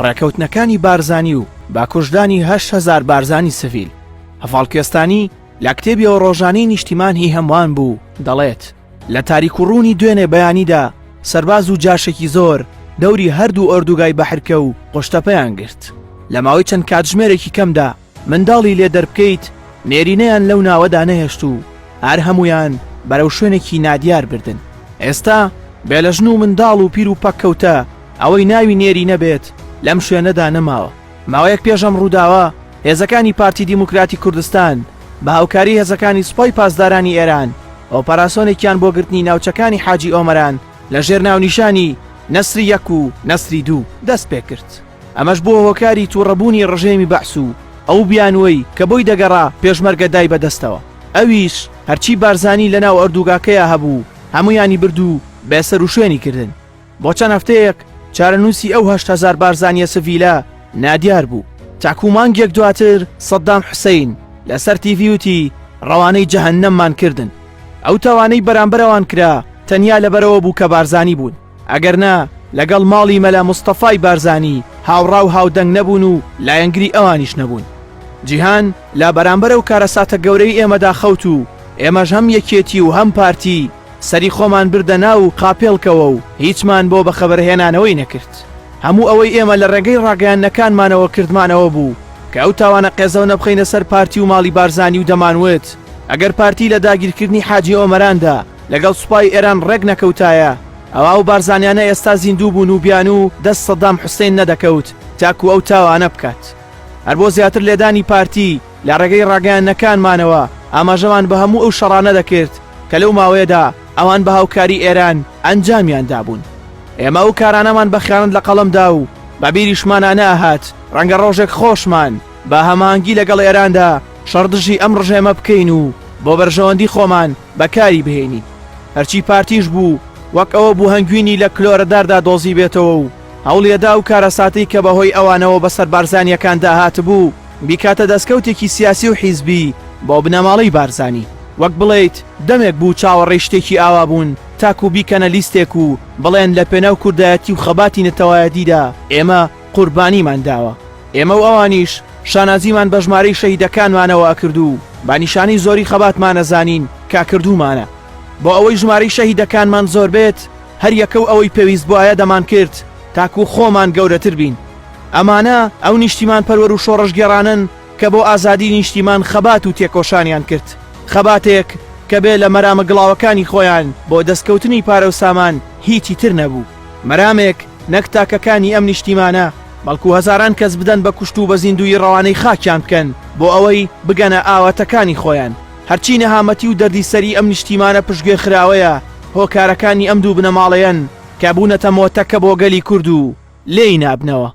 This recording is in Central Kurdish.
ڕێکەوتنەکانی بارزانی و بە کوشتدانی 8000 بارزانی سڤیل. هەڤاڵ کوێستانی لە کتێبی ئەو ڕۆژانەی نیشتیمان هی هەمووان بوو دەڵێت، لە تاریک و ڕوونی دوێنێ بەیانیدا سەرباز و جاشێکی زۆر دەوری هەردوو ئۆردوگای بەحرکە و قوشتەپەیان گرت. لە ماوەی چەند کاتژمێرێکی کەمدا منداڵی لێ دەربکەیت نێرینەیان لەو ناوەدا نەهێشت و هەر هەموویان بەرەو شوێنێکی نادیار بردن. ئێستا بێ لە ژن و منداڵ و پیر و پەککەوتە ئەوەی ناوی نێرینە بێت لەم شوێنەدا نەماوە. ماوەیەک پێش ئەم ڕووداوە هێزەکانی پارتی دیموکراتی کوردستان بە هاوکاری هێزەکانی سوپای پاسدارانی ئێران ئۆپەراسۆنێکیان بۆ گرتنی ناوچەکانی حاجی ئۆمەران لە ژێر ناونیشانی نەسری یەک و نەسری دوو دەست پێکرد. ئەمەش بووە هۆکاری تووڕەبوونی ڕژێمی بەعس و ئەو بیانووەی کە بۆی دەگەڕا پێشمەرگە دای بە دەستەوە. ئەویش هەرچی بارزانی لە ناو ئۆردوگاکەیا هەبوو هەموویانی برد و بێسەروشوێنی کردن. بۆ چەند هەفتەیەک چارەنووسی ئەو 8000 بارزانییە سڤیلە نادیار بوو. تاکوو مانگێک دواتر سەدام حوسەین لەسەر تیڤی وتی ڕەوانەی جەهەننەممان کردن. ئەو تاوانەی بەرامبەر ئەوان کرا تەنیا لەبەرئەوە بوو کە بارزانی بوون. ئەگەرنا لەگەڵ ماڵی مەلا مستەفای بارزانی هاوڕا و هاودەنگ نەبوون و لایەنگری ئەوانیش نەبوون. جیهان لە بەرامبەر ئەو کارەساتە گەورەی ئێمەدا خەوت و ئێمەش هەم یەکێتی و هەم پارتی سەری خۆمان بردە ناو قاپێڵکەوە و هیچمان بۆ بەخەبەرهێنانەوەی نەکرد. هەموو ئەوەی ئێمە لە ڕێگەی ڕاگەیاندنەکانمانەوە کردمانەوە بوو کە ئەو تاوانە قێزەونە بخەینە سەر پارتی و ماڵی بارزانی و دەمانوت ئەگەر پارتی لە داگیرکردنی حاجی ئۆمەراندا لەگەڵ سوپای ئێران ڕێک نەکەوتایە ئەوا ئەو بارزانیانە ئێستا زیندوو بوون و بیانوو دەست سەدام حوسێن نەدەکەوت تاکو ئەو تاوانە بکات. هەر بۆ زیاتر لێدانی پارتی لە ڕێگەی ڕاگەیاندنەکانمانەوە ئاماژەمان بە هەموو ئەو شەڕانە دەکرد کە لەو ماوەیەدا ئەوان بە هاوکاری ئێران ئەنجامیان دابوون. ئێمە ئەو کارانەمان بە خیانەت لە قەڵەم دا و بە بیریشمانا نەئەهات ڕەنگە ڕۆژێک خۆشمان بە هەماهەنگی لەگەڵ ئێراندا شەڕ دژی ئەم ڕژێمە بکەین و بۆ بەرژەوەندی خۆمان بەکاری بهێنین. هەرچی پارتیش بوو وەک ئەوە بوو هەنگوینی لە کلۆرەداردا دۆزیبێتەوە و هەوڵیەدا ئەو کارەساتەی کە بەهۆی ئەوانەوە بەسەر بارزانییەکاندا هاتبوو بیکاتە دەستکەوتێکی سیاسی و حیزبی بۆ بنەماڵەی بارزانی. وەک بڵێیت دەمێک بوو چاوەڕێی شتێکی ئاوا بوون تاکو بیکەنە لیستێک و بڵێن لە پێناو کوردایەتی و خەباتی نەتەوایەتیدا ئێمە قوربانیمان داوە. ئێمە و ئەوانیش شانازیمان بە ژمارەی شەهیدەکانمانەوە ئەکرد و بە نیشانەی زۆری خەباتمان ئەزانین کە کردوومانە. بۆ ئەوەی ژمارەی شەهیدەکانمان زۆر بێت هەر یەکە و ئەوەی پێویست بوایە دەمانکرد تاکو خۆمان گەورەتر بین. ئەمانە ئەو نیشتیمانپەروەر و شۆڕشگێڕانەن کە بۆ ئازادی نیشتیمان خەبات و تێکۆشانیان کرد. خەباتێک کە بێ لە مەرامە گڵاوەکانی خۆیان بۆ دەستکەوتنی پارە و سامان هیچی تر نەبوو. مەرامێک نەک تاکەکانی ئەم نیشتیمانە، بەڵکو هەزاران کەس بدەن بە کوشت و بە زیندوویی ڕەوانەی خاکیان بکەن بۆ ئەوەی بگەنە ئاواتەکانی خۆیان. هەرچی نەهامەتی و دەردیسەری ئەم نیشتیمانە پشتگوێ خراوەیە، هۆکارەکانی ئەم دوو بنەماڵەیەن کە بوونەتە مۆتەکە بۆ گەلی کورد و لێی نابنەوە.